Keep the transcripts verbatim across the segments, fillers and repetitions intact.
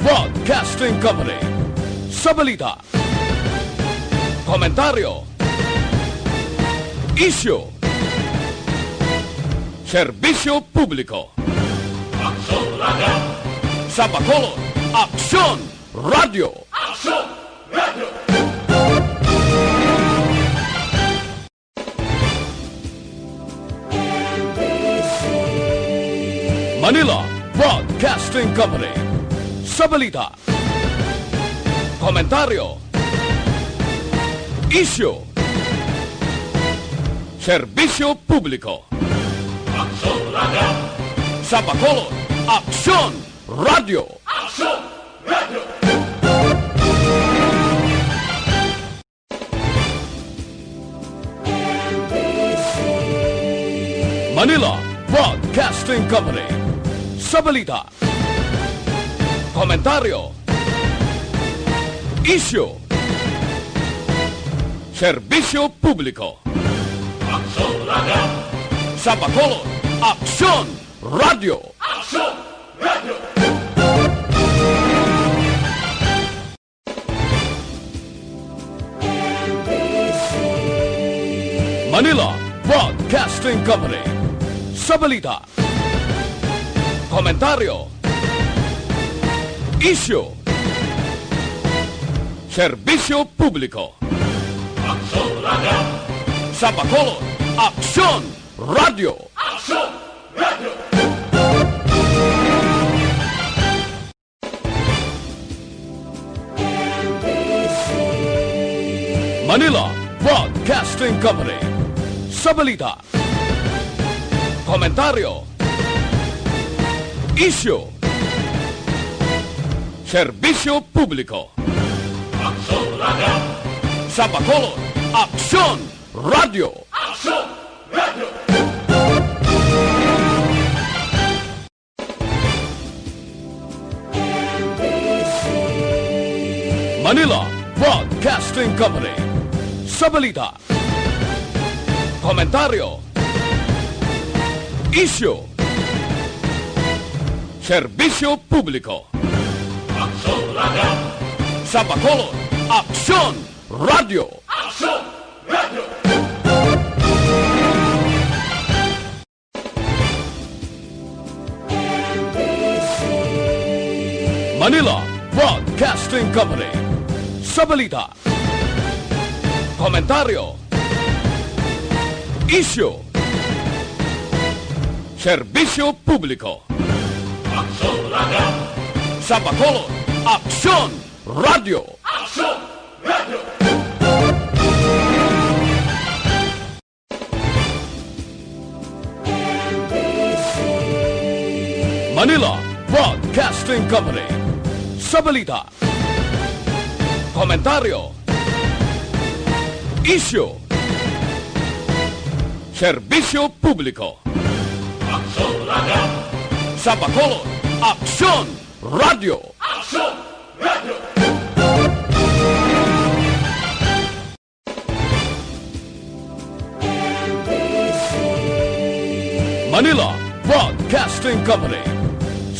Broadcasting Company. Sa balita, komentaryo, isyu, serbisyo publiko. Aksyon Radio! Sa Bacolod, Aksyon Radio! Aksyon Radio! Manila Broadcasting Company. Sa balita, komentaryo, isyu, serbisyo publiko. Aksyon Radio! Sa Bacolod, Aksyon Radio! Aksyon Radio! Manila Broadcasting Company. Sa balita, komentaryo, isyu, serbisyo publiko. Aksyon Radio! Sa Bacolod, Aksyon Radio! Aksyon Radio! Manila Broadcasting Company. Sa balita, komentaryo, isyu, serbisyo publiko. Aksyon Radio! Sa Bacolod, Aksyon Radio! Aksyon Radio! Manila Broadcasting Company. Sa balita, komentaryo, isyu, serbisyo publiko. Aksyon Radio! Sa Bacolod, Aksyon Radio! Aksyon Radio! Manila Broadcasting Company. Sa balita, komentaryo, isyu, serbisyo publiko. Aksyon Radio! Sa Bacolod, Aksyon Radio! Aksyon Radio! Manila Broadcasting Company. Sa balita, komentaryo, isyu, serbisyo publiko. Aksyon Radio! Sa Bacolod, Aksyon Radio! Aksyon Radio! Manila Broadcasting Company. Sa balita, komentaryo, isyu, serbisyo publiko. Aksyon Radio! Sa Bacolod, Aksyon Radio! Aksyon Radio! Manila Broadcasting Company.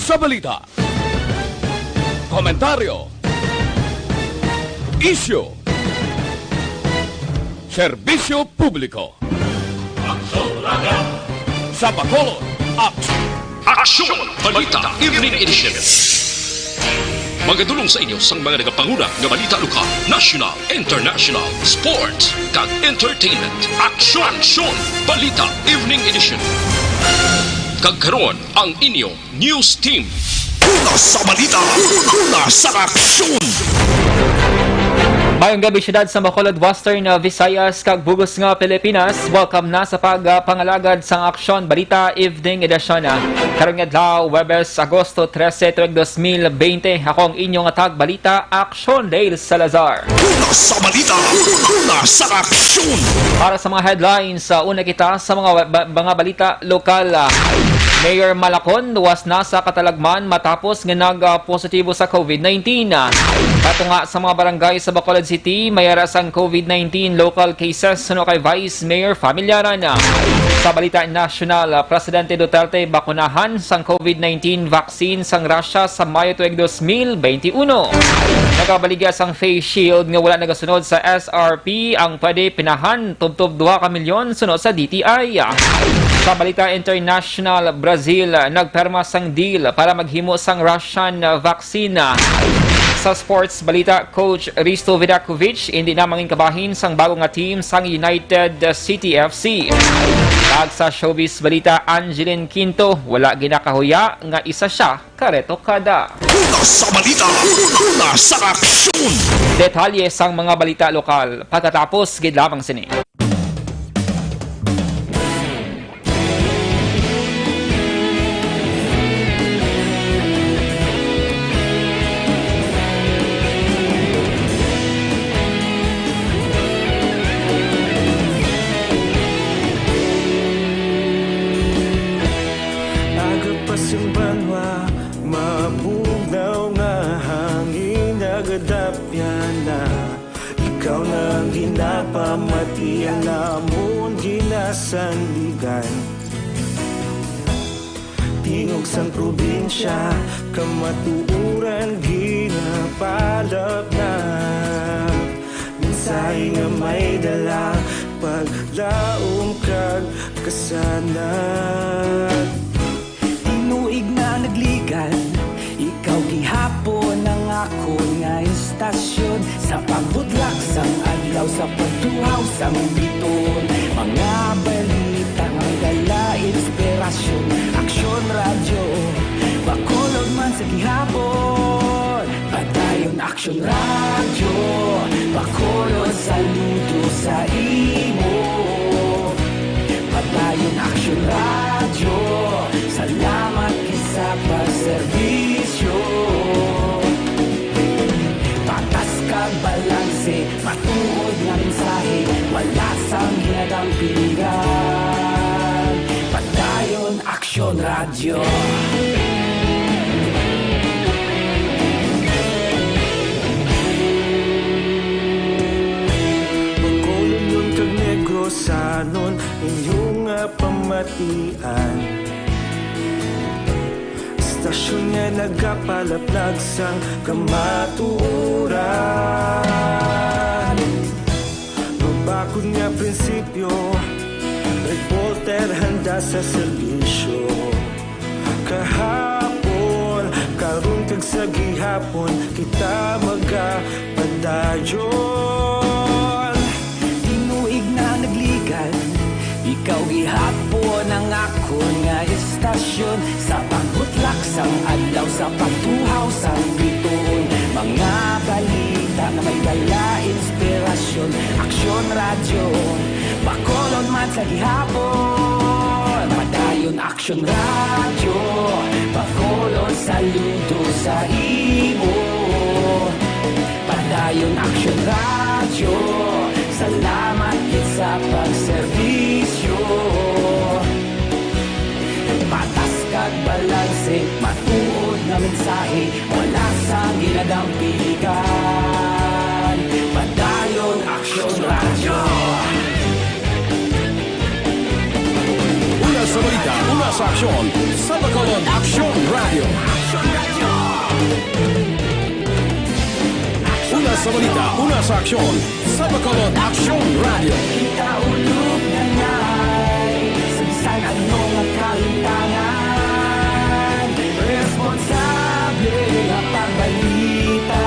Sa balita, komentaryo, isyu, serbisyo publiko. Aksyon Radio! Sa Bacolod, Aks- Aksyon Balita Evening Edition. Magadulong sa inyo sang mga nagapanguna nga balita lokal, national, international, sports, kag entertainment. Aksyon, Aksyon Balita Evening Edition. Kag karon, ang inyo news team. Una sa balita, una sa aksyon. Mayong gabi, siyudad sa Bacolod, Western, uh, Visayas, kag bug-os nga Pilipinas. Welcome na sa pagpangalagad sang Aksyon Balita Evening Edition, ah. Karon nga adlaw, Huwebes, Agosto trese, tuig dos mil bente. Ako ang inyong tagbalita, Aksyon Dale Salazar. Una sa balita, una sa aksyon. Para sa mga headlines, uh, una kita sa mga ba-, mga balita lokal, ah. Mayor Malacon luwas na sa katalagman matapos nga nag-positibo sa COVID nineteen. Katunga sa mga barangay sa Bacolod City, may ara sang COVID nineteen local cases suno kay Vice Mayor Familyaran. Sa balita nasyonal, Presidente Duterte bakunahan sang COVID nineteen vaccine sang Russia sa Mayo tuig dos mil benti uno. Nagabaligya sang face shield nga wala nagasunod sa S R P ang pwede pinahan tubtob duha ka milyon suno sa D T I. Sa balita international, Brazil nagperma sang deal para maghimo sang Russian vaccine. Sa sports balita, Coach Risto Vidakovic hindi na mangin kabahin sang bago nga team sang United City F C. Kag sa showbiz balita, Angeline Quinto wala ginakahuya nga isa siya ka retokada. Una sa balita, una sa aksyon. Detalye sang mga balita lokal pagkatapos gid lamang sini. Aga pa sing banwa, mabugnaw nga hangin nagadapyan na. Ikaw na ang ginapamati, ang amon ginasandigan. Tingog sang probinsya, kamatuoran ginapalapnap. Mensahe nga may dala, paglaom kag kasanag. Tinuig na nagligan, ikaw gihapon ang akon nga istasyon. Sa pagbutlak sang adlaw, sa pagtuhaw sang biton, mga balita nga may dala inspirasyon. Aksyon Radyo, Bacolod man sa gihapon. Padayon Aksyon Radyo, Bacolod, saludo sa imo. Padayon Aksyon Radyo, salamat gid sa pagserbisyo. Patas kag balanse, matuod nga mensahe, wala sang ginadampingan. Padayon Aksyon Radyo. Bacolodnon kag Negrosanon, inyo nga pamatian. Istasyon nga nagapalaplag sang kamatuoran. Mabakod nga prinsipyo, reporter handa sa serbisyo. Kahapon, karon kag sa gihapon, kita magapadayon. Tinuig na nagligan, ikaw gihapon ang akon nga istasyon. Sa pagbutlak sang adlaw, sa pagtuhaw sang bituon, mga balita nga may dala inspirasyon. Aksyon Radyo, Bacolod man sa gihapon. Padayon Aksyon Radyo, Bacolod, saludo sa imo. Padayon Aksyon Radyo, salamat gid sa pagserbisyo. Patas kag balanse, matuod nga mensahe, wala sang ginadampingan. Padayon Aksyon Radyo. Una sa balita, una sa aksyon, sa Bacolod Aksyon Radyo. Una sa balita, una sa aksyon, sa Bacolod Aksyon Radyo. Kita ulog na ngay, sa bisan ano nga kalintangan, responsable nga pagbalita.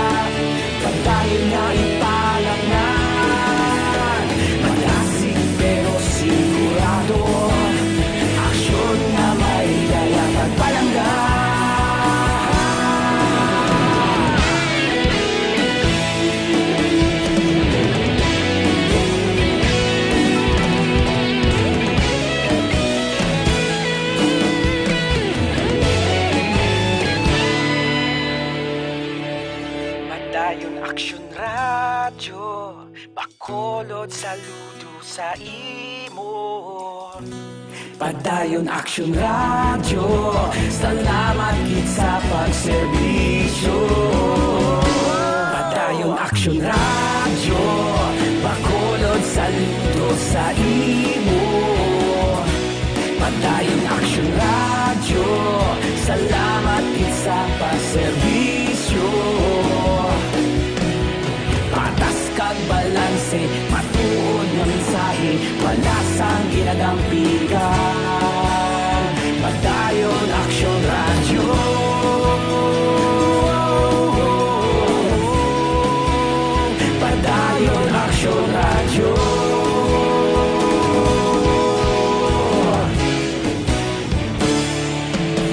Padayon nga ipalapngan, malasig pero sigurado. Aksyon nga may dala pagpalangga. Padayon Aksyon Radyo, Bacolod, saludo sa imo. Padayon Action Radio, salamat gid sa pagserbisyo. Padayon Action Radio, Bacolod saludo sa imo. Padayon Action Radio, salamat gid sa pagserbisyo. Patas kag balanse, matuod nga mensahe, wala sang ginadampigan. Padayon Action Radio. Padayon Action Radio.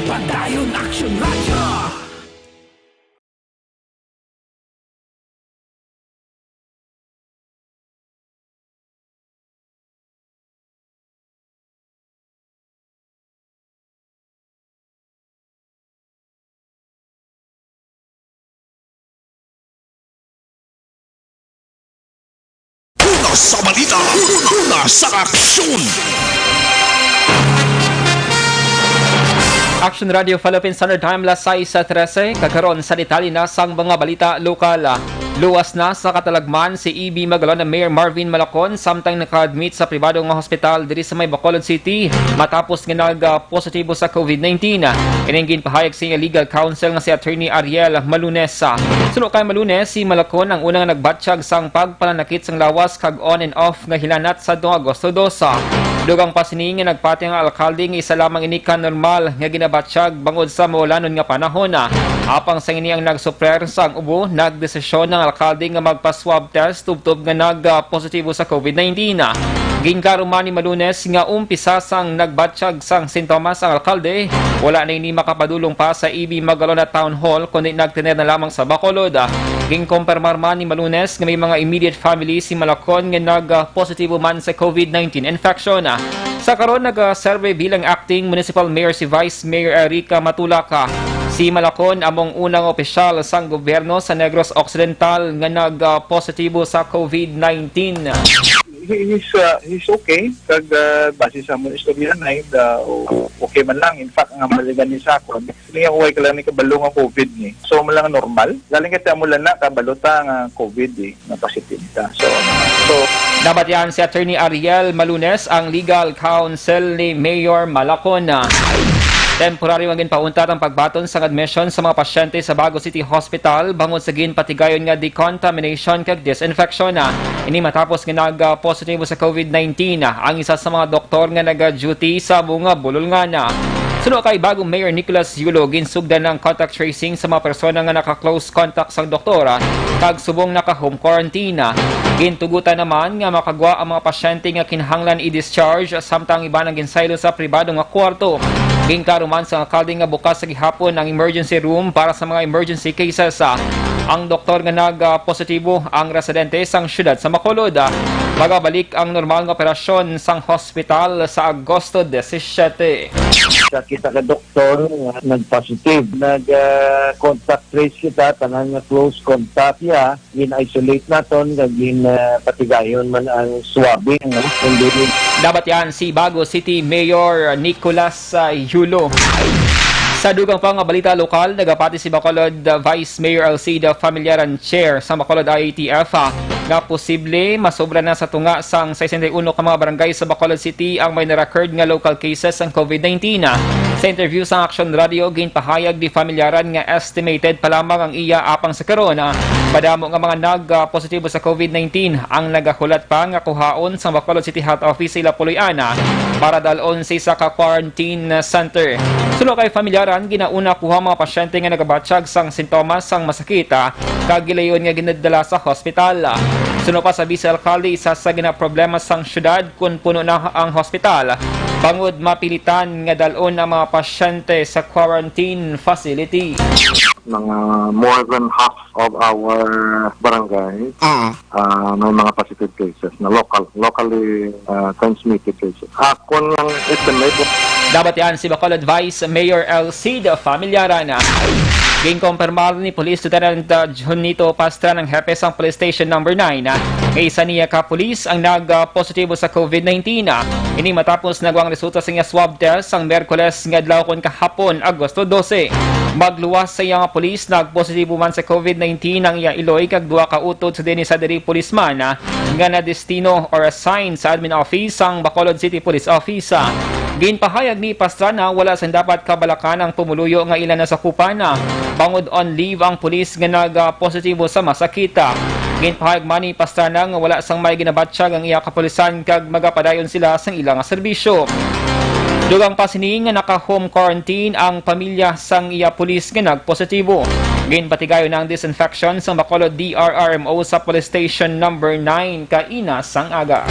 Padayon Action Radio. Una sa balita, una sa aksyon. Action Radio Philippine Standard Time, alas sais trese. Kag karon sa detalye na sang mga balita lokal. Luwas na sa katalagman si E B Magalona Mayor Marvin Malacon, samtang naka-admit sa pribado nga hospital diri sa may Bacolod City, matapos nga nag-positibo sa COVID nineteen. Ining ginpahayag sa iya legal counsel nga si Attorney Ariel Malunes. Suno kay Malunes, si Malacon ang una nga nagbatyag sang pagpananakit sang lawas kag on and off nga hilanat sadto Agosto dos. Dugang pa sini nga nagpati ang alkalde nga isa lamang ini ka normal nga ginabatyag bangod sa maulanon nga panahon. Apang sa ini ang nagsuprer sang ubo, nagdesisyon ang alkalde nga magpa-swab test tubtob nga nag-positibo sa COVID nineteen. Ginkaruman ni Malunes nga umpisa sang nagbatyag sang sintomas ang alkalde, wala na ini makapadulong pa sa E B Magalona Town Hall, kundi nagtener na lamang sa Bacolod. Ginkumpirmar man ni Malunes nga may mga immediate family si Malacon nga nag-positibo man sa COVID nineteen infection. Sa karon, nagaserve bilang acting municipal mayor si Vice Mayor Erica Matulaca. Si Malacon among unang opisyal sang gobyerno sa Negros Occidental nga nag-positibo sa COVID nineteen. He, he's, uh, he's okay. Kag, uh, base sa among istorya na, uh, okay man lang. In fact, ang maligan ni sa akon, niya huway ka lang ni kabalo nga COVID ni. So, mo lang normal. Galing kita mo lang na, kabalo ta nga COVID eh, na positive ta. So, so, Nabatian si Attorney Ariel Malunes, ang legal counsel ni Mayor Malacon. Temporary nga ginpauntat ang pagbaton sang admission sa mga pasyente sa Bago City Hospital bangod sa ginpatigayon nga decontamination kag disinfection. Ini matapos nga nag-positibo sa COVID nineteen ang isa sa mga doktor nga naga-duty sa amo nga bulolngan. Suno kay Bagong Mayor Nicolas Yulo, ginsugdan ang contact tracing sa mga persona nga naka-close contact sang doktor, kag subong naka-home quarantine. Gintugutan naman nga makagwa ang mga pasyente nga kinahanglan i-discharge, samtang iban ang ginsaylo sa pribado nga kwarto. Ginkaruman sa alkalde nga bukas sa gihapon ang emergency room para sa mga emergency cases. Ang doktor nga nag-positibo ang residente sang siyudad sa Bacolod. Magabalik ang normal nga operasyon sang hospital sa Agosto disisiete. Sa kita ka doktor nga nag-positive, nag, ah, contact trace kita, tanan nga close contact niya, gin-isolate naton, kag gin, ah, patigayon man ang swabbing, no? Kundi Nabatian si Bago City Mayor Nicolas, ah, Yulo. Sa dugang pa nga balita lokal, nagapati si Bacolod, ah, Vice Mayor Alcida Familiaran, Chair sa Bacolod I A T F, ah, nga posible masobra na sa tunga sang sesenta y uno ka mga barangay sa Bacolod City ang may na-record nga local cases sang COVID nineteen. Sa interview sa Action Radio, ginpahayag ni Familiaran nga estimated pa lamang ang iya apang sa karon, ah, madamo nga mga nag, ah, positibo sa COVID nineteen ang nagahulat pa nga kuhaon sa Bacolod City Health Office sa ila puloy-an, ah, para dalon sa isa ka quarantine center. Suno kay Familiaran, ginauna kuha mga pasyente nga nagabatyag sang sintomas sang masakit, ah, kag gilayon nga ginadala sa hospital. Suno pa sa Vice Alkalde, isa sa ginaproblema sang syudad kun puno na ang hospital, bangod mapilitan nga dalon ang mga pasyente sa quarantine facility. Mga more than half of our barangay, Ah. ah, may mga positive cases na local, locally, ah, transmitted cases. Akon lang estimate. Nabatian si Bacolod Vice Mayor Alcida Familiaran. Ginkumpirmar ni Police Lieutenant, ah, Junito Pastran, ang hepe sang Police Station Number Nine, ah, nga isa niya ka pulis ang nag-positibo sa COVID nineteen. Ini matapos nakuha ang resulta sa iya swab test sang Miyerkules nga adlaw kon kahapon, Agosto dose. Magluwas sa iya nga pulis, nagpositibo man sa COVID nineteen ang iya iloy kag duha ka utod sa dinhi sa diri policeman nga nadestino or assigned sa admin office sang Bacolod City Police Office. Ginpahayag ni Pastrana, wala sang dapat kabalakan ang pumuluyo nga ila nasakupan. Bangod on leave ang pulis nga nag-positibo sa masakit. Ginpahayag man ni Pastrana nga wala sang may ginabatyag ang iya kapulisan kag magapadayon sila sang ila nga serbisyo. Dugang pa sini nga naka-home quarantine ang pamilya sang iya pulis nga nagpositibo. Ginpatigayon ang disinfection sang Bacolod D R R M O sa Police Station Number nine kaina sang aga.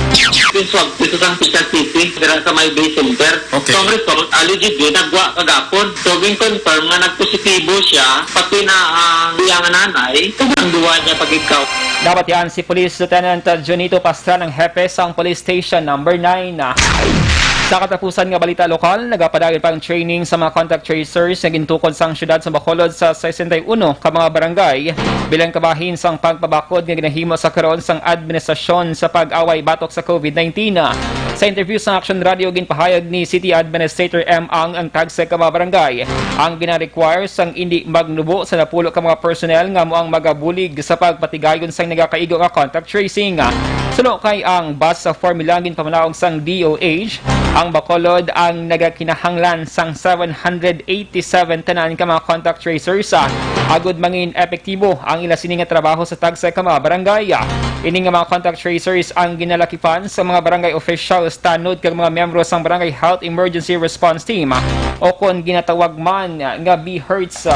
Swab dito sa Fisher City, dira sa may Bay Center. Okay. So, ang result, ah, legit yun, nagwa kagapon. So, gin-confirm nga nagpositibo siya, pati na ang iya nga nanay, ug ang duwa niya pag-ikaw. Nabatian si Police Lieutenant Junito Pastrana, hepe sang Police Station Number nine. Sa katapusan nga balita lokal, nagapadayon pa ang training sa mga contact tracers nga gintukod sang siyudad sa Bacolod sa sesenta y uno ka mga barangay bilang kabahin sang pagpabakod nga ginahimo sa karon sang administrasyon sa pag-away batok sa COVID nineteen. Sa interview sa Action Radio, ginpahayag ni City Administrator M. Ang ang tagsa ka mga barangay ang gina-require sang indi magnubo sa napulo ka mga personnel nga amo ang magabulig sa pagpatigayon sang nagakaigo nga contact tracing. Suno kay ang bus sa formula ginpamanaog sang D O H, ang Bacolod ang nagakinahanglan sang seven hundred eighty-seven tanan ka mga contact tracers, ah, agud mangin epektibo ang ila sini nga trabaho sa tagsa ka mga barangay. Ini nga mga contact tracers ang ginalakipan sa mga barangay officials, tanod kag mga miyembro sang Barangay Health Emergency Response Team, o kon ginatawag man nga BHERTs.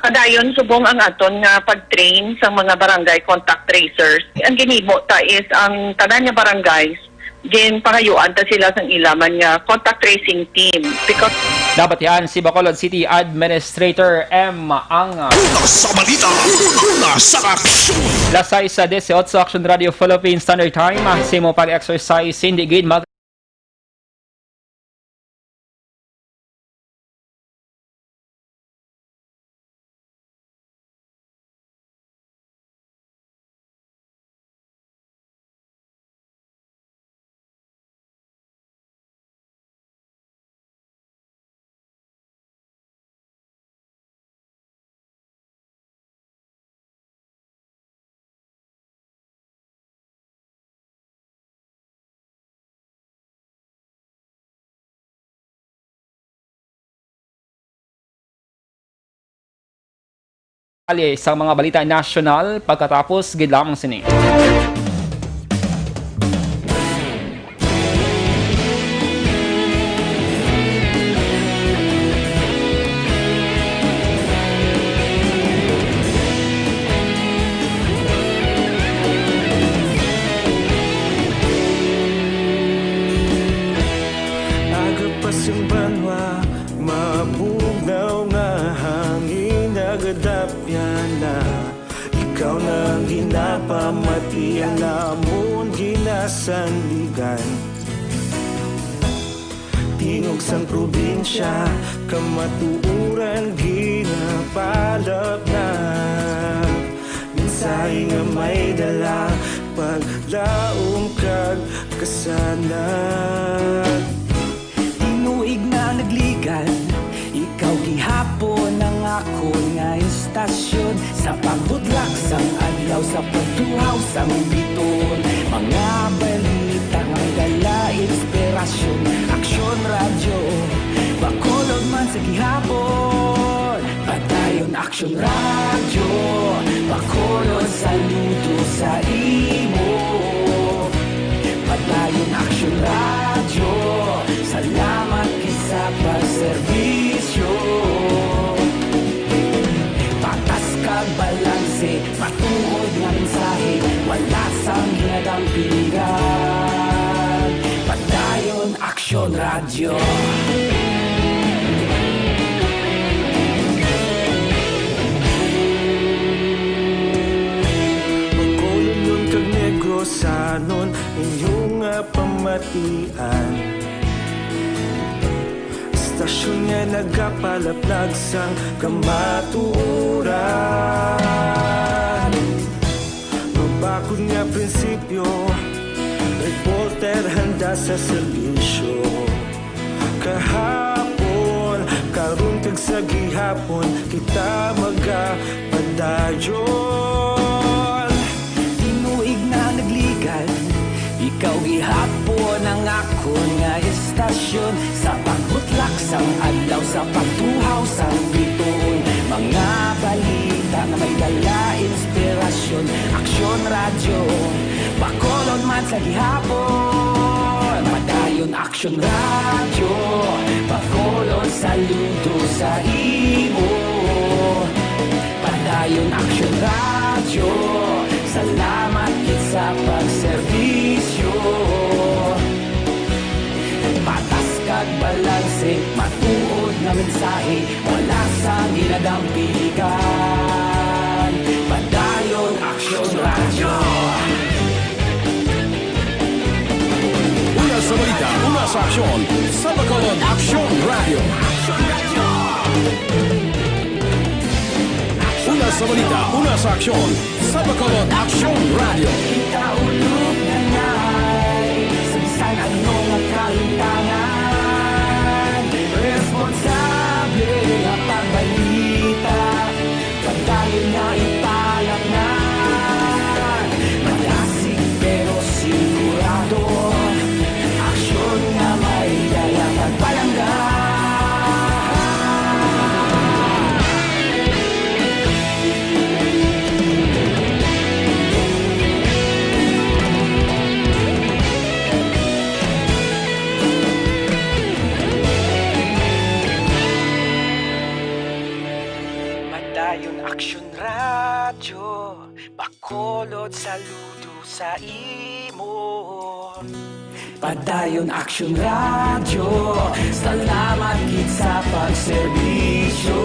Padayon subong ang aton nga pag-train sa mga barangay contact tracers. Ang ginhimo ta is ang tanan nga barangays, ginpangayuan ta sila sang ila man nga contact tracing team. Because Nabatian si Bacolod City Administrator M. Ang. Una sa balita, una sa aksyon. Las sais sa dieciocho, Action Radio Philippine Standard Time. Sa imo pag-exercise, hindi gid mag- Detalye sa mga balita nasyonal pagkatapos gid lamang sini. Aga pa sing banwa, mabugnaw nga hangin, nagadapyan na. Ikaw na ang ginapamati, ang amon ginasandigan. Tingog sang probinsya, kamatuoran ginapalapnap. Mensahe nga may dala, paglaom kag kasanag. Tinuig na nagligan, ikaw gihapon ang akon nga istasyon. Sa pagbudlak sang adlaw, sa pagtuhaw sang biton, mga balita nga dala inspirasyon. Aksyon Radyo, Bacolod man sa gihapon. Padayon Aksyon Radyo, Bacolod, saludo sa imo. Padayon Aksyon Radyo, salamat gid sa pagserbisyo. Patas kag balanse, matuod nga mensahe, wala sang ginadampingan. Padayon Aksyon Radyo. Bacolodnon kag Negrosanon, inyo nga pamatian. Istasyon nga nagapalaplag sang kamatuoran. Mabakod nga prinsipyo, sa serbisyo. Kahapon, karon kag sa gihapon, kita magapadayon. Tinuig na nagligad, ikaw gihapon ang akon nga estasyon. Sa pagbutlak sang adlaw, sa pagtuhaw sang bituon, mga balita nga may dala inspirasyon. Aksyon Radyo, Bacolod man sa gihapon. Padayon Aksyon Radyo, Bacolod, saludo sa imo. Padayon Aksyon Radyo, salamat gid sa pagserbisyo. Patas kag balanse, matuod nga mensahe, wala sang ginadampigan. Padayon Aksyon Radyo. Una sa balita, una sa aksyon, sa Bacolod Aksyon Radyo. Una sa balita, una sa aksyon, sa Bacolod Aksyon Radyo. Kita ulog na ngay, sa bisan ano nga kalimtangan, responsable nga pagbalita, padayon nga ipalangnan. Madasig pero sigurado, aksyon nga may dala pagpalangga. Padayon Aksyon Radyo, Bacolod, saludo sa imo. Padayon Aksyon Radyo, salamat gid sa pagserbisyo.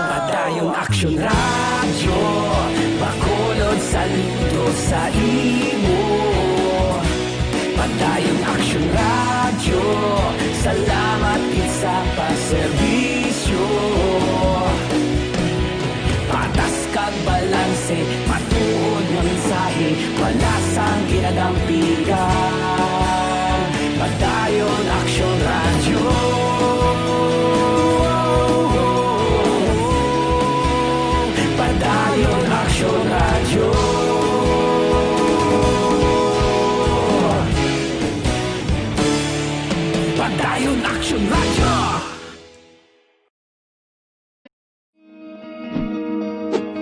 Padayon Aksyon Radyo, Bacolod, saludo sa imo. Padayon Aksyon Radyo, salamat gid sa pagserbisyo. Patas kag balanse, matuod nga mensahe, wala sang ginadampigan. Padayon Aksyon Radyo. Padayon Aksyon Radyo. Padayon Aksyon Radyo.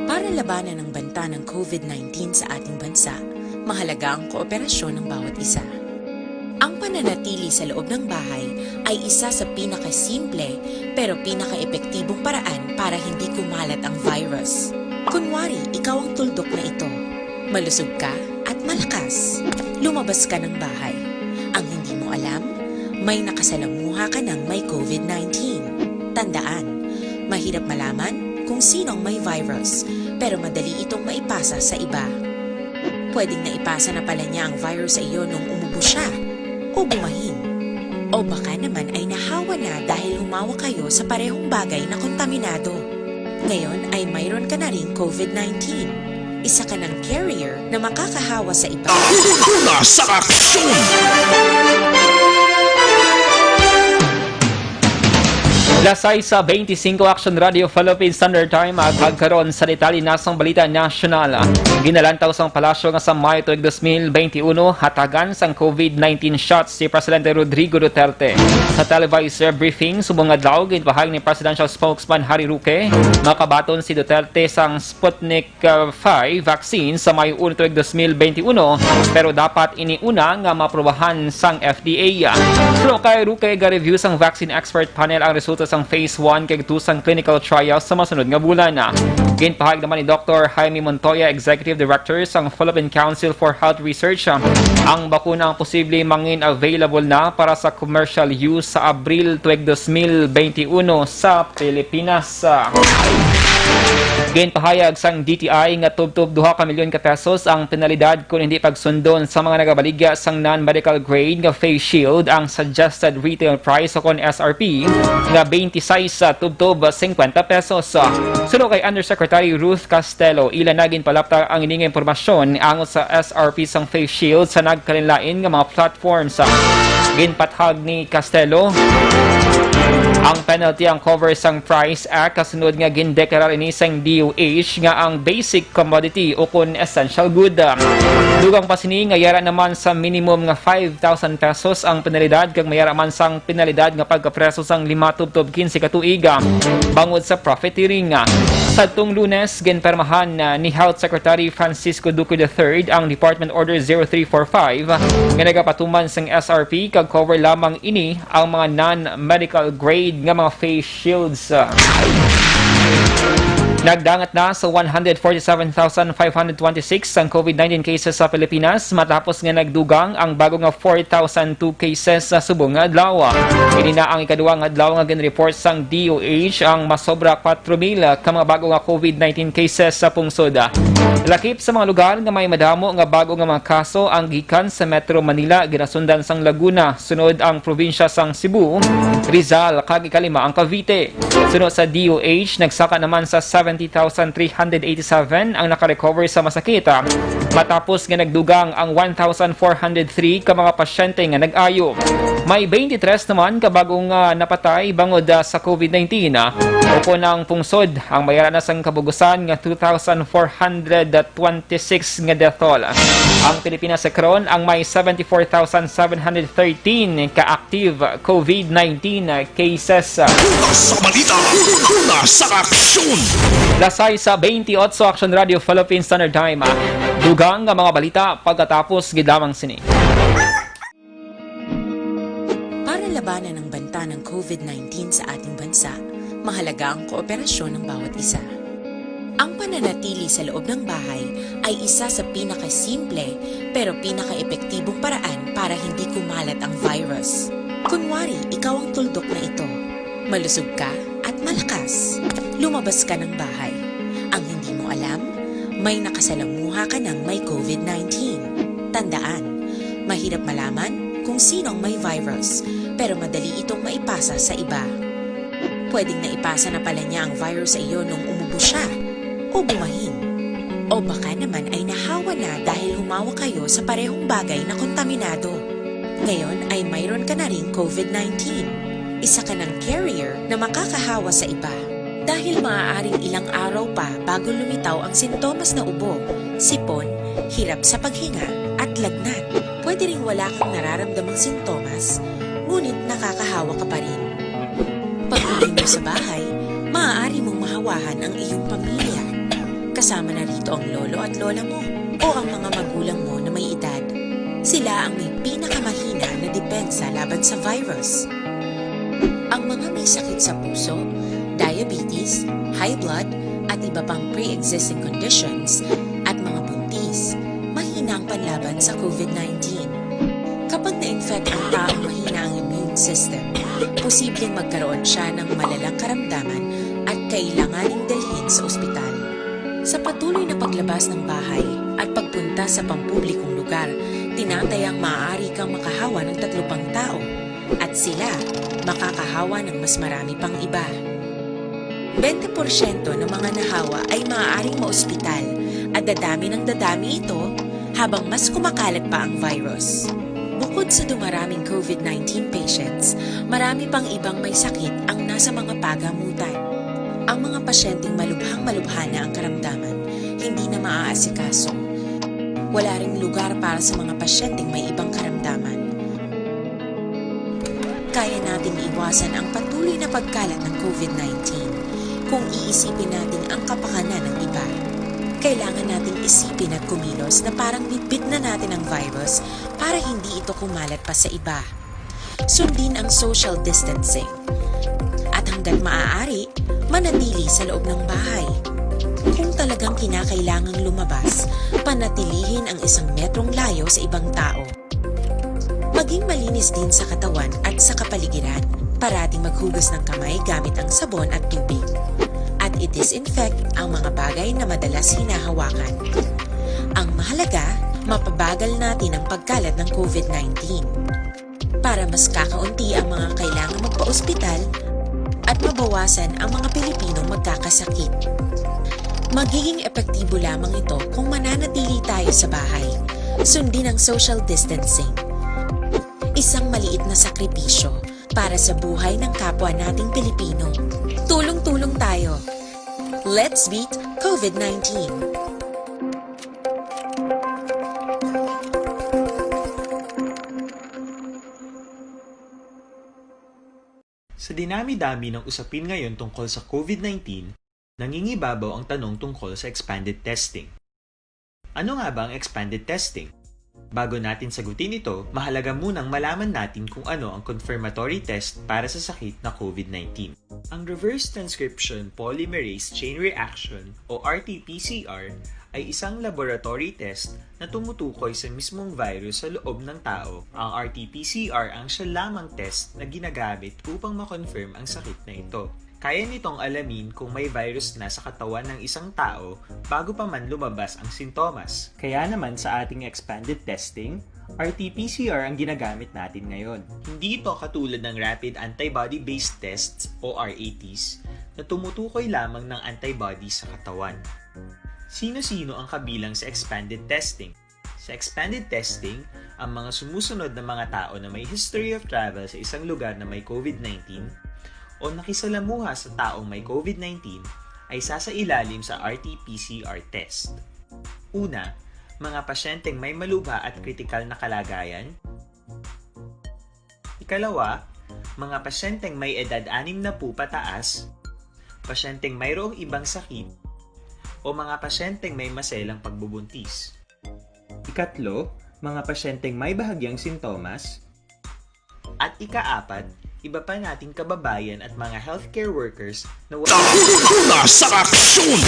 Para labanan ang banta ng COVID nineteen sa ating bansa, mahalaga ang kooperasyon ng bawat isa. Ang pananatili sa loob ng bahay ay isa sa pinakasimple pero pinakaepektibong paraan para hindi kumalat ang virus. Kunwari, ikaw ang tuldok na ito. Malusog ka at malakas. Lumabas ka ng bahay. Ang hindi mo alam, may nakasalamuha ka ng may COVID nineteen. Tandaan, mahirap malaman kung sino ang may virus, pero madali itong maipasa sa iba. Pwedeng naipasa na pala niya ang virus sa iyo nung umubo siya o bumahin. O baka naman ay nahawa na dahil humawak kayo sa parehong bagay na kontaminado. Ngayon ay mayroon ka na ring COVID nineteen. Isa ka ng carrier na makakahawa sa iba. Una sa aksyon! Las sais sa veinticinco, Action Radio Philippine Standard Time, ag pagkaron sa detalye na sang balita nasyonal. Ginalantaw sang palasyo nga sa Mayo tuig dos mil beintiuno, hatagan sang COVID nineteen shots si Presidente Rodrigo Duterte. Sa televised briefing subong adlaw, ginpahayag ni Presidential Spokesman Harry Roque, makabaton si Duterte sang Sputnik uh, five vaccine sa Mayo uno tuig dos mil beintiuno, pero dapat ini una nga maaprubahan sang F D A. Pero kay Roque, ga-review sang vaccine expert panel ang resulta sang phase one kag two sang clinical trial sa masunod nga bulan. Ginpahayag naman ni Doctor Jaime Montoya, Executive Director sang Philippine Council for Health Research, ang bakuna ang posible mangin available na para sa commercial use sa Abril tuig dos mil beintiuno sa Pilipinas. Ginpahayag sang D T I nga tubtob duha ka milyon ka pesos ang penalidad kon hindi pagsundon sa mga nagabaligya sang non-medical grade nga face shield. Ang suggested retail price o kon S R P nga twenty-six tubtob cincuenta pesos. Suno kay Undersecretary Ruth Castelo, ila na ginpalapta ang ini nga impormasyon angot sa S R P sang face shield sa nagkalainlain nga mga platforms. Ginpathag ni Castelo ang penalty ang cover sang Price Act kasunod nga gindeklarar ini sang D O H nga ang basic commodity o kon essential good. Dugang pa sini nga yara naman sa minimum nga five thousand pesos ang penalidad kag mayara man sang penalidad nga pagkapreso sang lima tubtob quince ka tuig, ah, bangod sa profiteering. Sadtong Lunes, ginpermahan, ah, ni Health Secretary Francisco Duque the third ang Department Order zero three four five nga nagapatuman sang S R P kag cover lamang ini ang mga non-medical grade nga mga face shields. Nagdangat na sa one hundred forty-seven thousand five hundred twenty-six ang COVID nineteen cases sa Pilipinas matapos nga nagdugang ang bago nga four thousand two cases sa subong nga adlaw. Ini na ang ikaduha nga adlaw nga ginreport sang D O H ang masobra kwatro mil ka mga bago nga COVID nineteen cases sa pungsod. Lakip sa mga lugar nga may madamo nga bago nga mga kaso ang gikan sa Metro Manila, ginasundan sang Laguna, sunod ang probinsya sang Cebu, Rizal, kag ikalima ang Cavite. Suno sa D O H, nagsaka naman sa seventy thousand three hundred eighty-seven ang nakarecover sa masakit, matapos nga nagdugang ang one thousand four hundred three ka mga pasyente nga nag-ayo. May twenty-three naman ka bago nga napatay bangod, ah, sa COVID nineteen, ah. Ukon ang pungsod, ang mayara na sang kabugusan nga two thousand four hundred twenty-six nga death toll. Ang Pilipinas sa karon ang may seventy-four thousand seven hundred thirteen ka active COVID nineteen cases. Una sa balita, una sa aksyon. Lasay sa twenty-eight Action Radio Philippine Standard Time. Dugang nga mga balita pagkatapos gid lamang sini. Para labanan ang banta ng COVID nineteen sa ating bansa, mahalaga ang kooperasyon ng bawat isa. Ang pananatili sa loob ng bahay ay isa sa pinakasimple pero pinakaepektibong paraan para hindi kumalat ang virus. Kunwari, ikaw ang tuldok na ito. Malusog ka at malakas. Lumabas ka ng bahay. Ang hindi mo alam, may nakasalamuha ka ng may COVID nineteen. Tandaan, mahirap malaman kung sino ang may virus, pero madali itong maipasa sa iba. Pwedeng naipasa na pala niya ang virus sa iyo nung umubo siya o bumahin. O baka naman ay nahawa na dahil humawa kayo sa parehong bagay na kontaminado. Ngayon ay mayroon ka na ring COVID nineteen. Isa ka ng carrier na makakahawa sa iba. Dahil maaaring ilang araw pa bago lumitaw ang sintomas na ubo, sipon, hirap sa paghinga, at lagnat. Pwede ring wala kang nararamdamang sintomas, ngunit nakakahawa ka pa rin. Pag-uwi mo sa bahay, maaari mong mahawahan ang iyong pamilya. Kasama na rito ang lolo at lola mo o ang mga magulang mo na may edad. Sila ang may pinakamahina na depensa laban sa virus. Ang mga may sakit sa puso, diabetes, high blood, at iba pang pre-existing conditions, at mga buntis, mahina ang panlaban sa COVID nineteen. Kapag na-infect ang taong mahina ang immune system, posibleng magkaroon siya ng malalang karamdaman at kailanganing dalhin sa ospital. Sa patuloy na paglabas ng bahay at pagpunta sa pampublikong lugar, tinatayang maaari kang makahawa ng tatlo pang tao at sila makakahawa ng mas marami pang iba. Bente porsyento ng mga nahawa ay maaaring maospital at dadami ng dadami ito habang mas kumakalat pa ang virus. Bukod sa dumaraming COVID nineteen patients, marami pang ibang may sakit ang nasa mga pagamutan. Ang mga pasyenteng malubhang-malubha na ang karamdaman, hindi na maaasikaso. Wala ring lugar para sa mga pasyenteng may ibang karamdaman. Kaya nating iwasan ang patuloy na pagkalat ng COVID nineteen kung iisipin natin ang kapakanan ng iba. Kailangan nating isipin at kumilos na parang bitbit na natin ang virus para hindi ito kumalat pa sa iba. Sundin ang social distancing. At hanggat maaari, manatili sa loob ng bahay. Kung talagang kinakailangang lumabas, panatilihin ang isang metrong layo sa ibang tao. Maging malinis din sa katawan at sa kapaligiran. Parating maghugas ng kamay gamit ang sabon at tubig. At i-disinfect ang mga bagay na madalas hinahawakan. Ang mahalaga, mapabagal natin ang pagkalat ng COVID nineteen. Para mas kakaunti ang mga kailangang magpaospital at mabawasan ang mga Pilipinong magkakasakit. Magiging epektibo lamang ito kung mananatili tayo sa bahay. Sundin ang social distancing. Isang maliit na sakripisyo para sa buhay ng kapwa nating Pilipino. Tulong-tulong tayo. Let's beat COVID nineteen. Sa dinami-dami ng usapin ngayon tungkol sa COVID nineteen, nangingibabaw ang tanong tungkol sa expanded testing. Ano nga ba ang expanded testing? Bago natin sagutin ito, mahalaga munang malaman natin kung ano ang confirmatory test para sa sakit na COVID nineteen. Ang reverse transcription polymerase chain reaction o R T P C R ay isang laboratory test na tumutukoy sa mismong virus sa loob ng tao. Ang R T P C R ang siya lamang test na ginagamit upang ma-confirm ang sakit na ito. Kaya nitong alamin kung may virus na sa katawan ng isang tao bago pa man lumabas ang sintomas. Kaya naman sa ating expanded testing, R T P C R ang ginagamit natin ngayon. Hindi ito katulad ng rapid antibody-based tests o R A Ts na tumutukoy lamang ng antibody sa katawan. Sino-sino ang kabilang sa expanded testing? Sa expanded testing, ang mga sumusunod na mga tao na may history of travel sa isang lugar na may COVID nineteen o nakisalamuha sa taong may COVID nineteen ay sasailalim sa R T P C R test. Una, mga pasyenteng may malubha at kritikal na kalagayan. Ikalawa, mga pasyenteng may edad anim na po pataas, pasyenteng mayroong ibang sakit, o mga pasyenteng may maselang pagbubuntis. Ikatlo, mga pasyenteng may bahagyang sintomas. At ikaapat, iba pa nating kababayan at mga healthcare workers na wa- Una sa aksyon!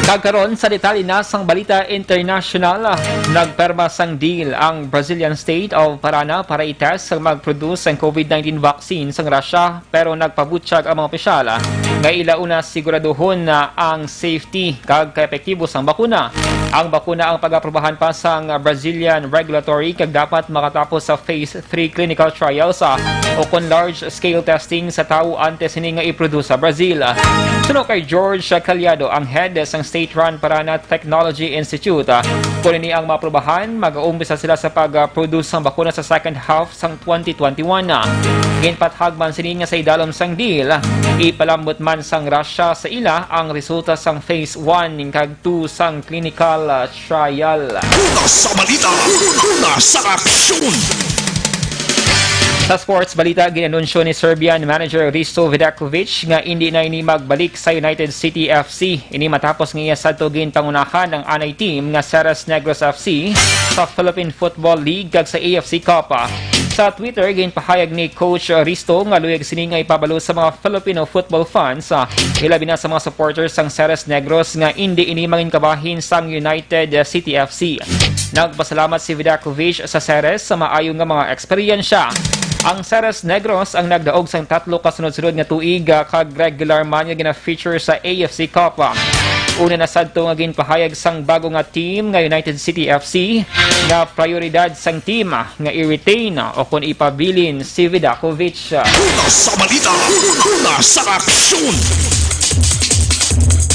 Kag karon sa detalye na sang balita internasyonal, nagperma sang deal ang Brazilian state of Parana para i-test sang mag-produce sang COVID nineteen vaccine sang Russia, pero nagpabutyag ang mga opisyal nga ila una siguraduhon na ang safety kag kaepektibo sang bakuna. Ang bakuna ang pag-aprobahan pa sang Brazilian regulatory kag dapat makatapos sa phase three clinical trials, ah, o kon large-scale testing sa tawo antes sini nga i-produce sa Brazil. Suno kay George Caliado, ang head sang state-run Parana Technology Institute, ah, kon ini ang maaprubahan, mag-uumpisa sila sa pag-produce sang bakuna sa second half sang twenty twenty-one. Ginpahayag man sini nga sa idalom sang deal, ipalambot man sang Russia sa ila ang resulta sang phase one kag two sang clinical, ah, trial. Una sa balita, una sa aksyon. Sa sports balita, gin-anunsyo ni Serbian manager Hristo Vidakovic nga indi na ini magbalik sa United City F C. Ini matapos nga iya sadto ginpangunahan ang anay team nga Ceres Negros F C sa Philippine Football League kag sa A F C Cup. Sa Twitter, ginpahayag ni Coach Hristo nga luyag sini nga ipabalo sa mga Filipino football fans, ah, ilabi na sa mga supporters sang Ceres Negros, nga indi ini mangin kabahin sang United City F C. Nagpasalamat si Vidakovic sa Ceres sa maayo nga mga eksperyensya. Ang Ceres Negros ang nagdaog sang tatlo ka sunod-sunod nga tuig, ah, kag regular man nga gina-feature sa A F C Cup. Una na sadto nga ginpahayag sang bago nga team nga United City F C nga prioridad sang team nga i-retain o kon ipabilin si Vidakovic. Una sa balita, una sa aksyon.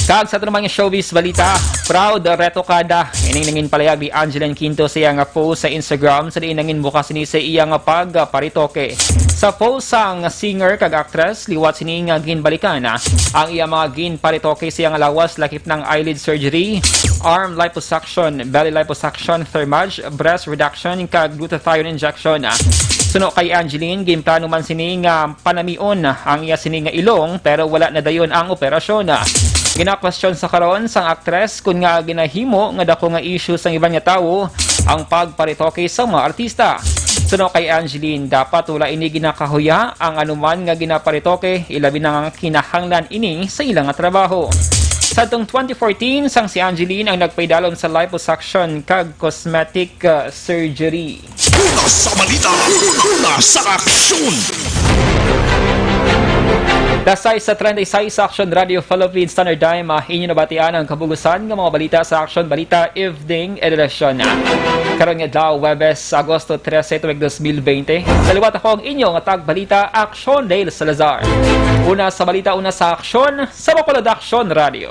Kag sa aton naman nga showbiz balita, proud retokada ining nangin palayag ni Angeline Quinto sa iya nga post sa Instagram, sa diin nangin bukas ini sa iya nga pagparetoke. Sa post sang singer kag actress, liwat sini nga ginbalikan ang iya mga ginparetoke sa iya nga lawas, lakip na ang eyelid surgery, arm liposuction, belly liposuction, Thermage, breast reduction, kag glutathione injection. Suno kay Angeline, ginplano man sini nga panamion ang iya sini nga ilong, pero wala na dayon ang operasyon. Ginakwestiyon sa karon sang aktres kon ngaa ginahimo nga dako nga issue sang iban nga tawo ang pagparetoke sa mga artista. Suno kay Angeline, dapat wala ini ginakahuya ang anuman nga ginaparetoke, ilabi na nga kinahanglan ini sa ila nga trabaho. Sadtong twenty fourteen, sang si Angeline ang nagpaidalom sa liposuction kag cosmetic, uh, surgery. Una sa balita, una sa aksyon. Las sais sa treinta y seis sa Action Radio Philippines Standard Time, ah, inyo nabatian ang kabugusan nga mga balita sa Action Balita Evening Edition. Karon nga adlaw, Huwebes, Agosto trese, tuig dos mil bente. Sa liwat, ako ang inyo nga tagbalita, Action Dale Salazar. Una sa balita, una sa aksyon, sa Bacolod Action Radio.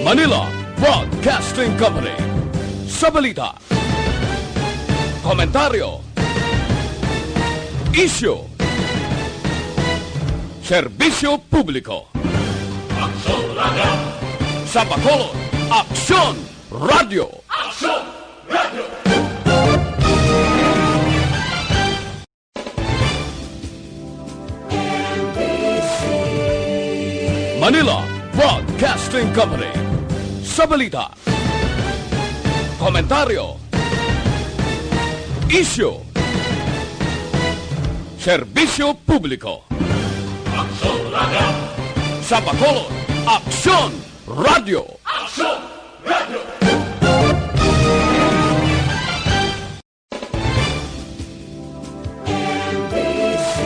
Manila Broadcasting Company. Sa balita, komentaryo, isyu, serbisyo publiko. Aksyon Radio. Sa Bacolod, Aksyon Radio. Aksyon Radio. Manila Broadcasting Company. Sa balita, komentaryo, isyu, serbisyo publiko. Aksyon Radio. Sa Bacolod, Aksyon Radio. Aksyon Radio.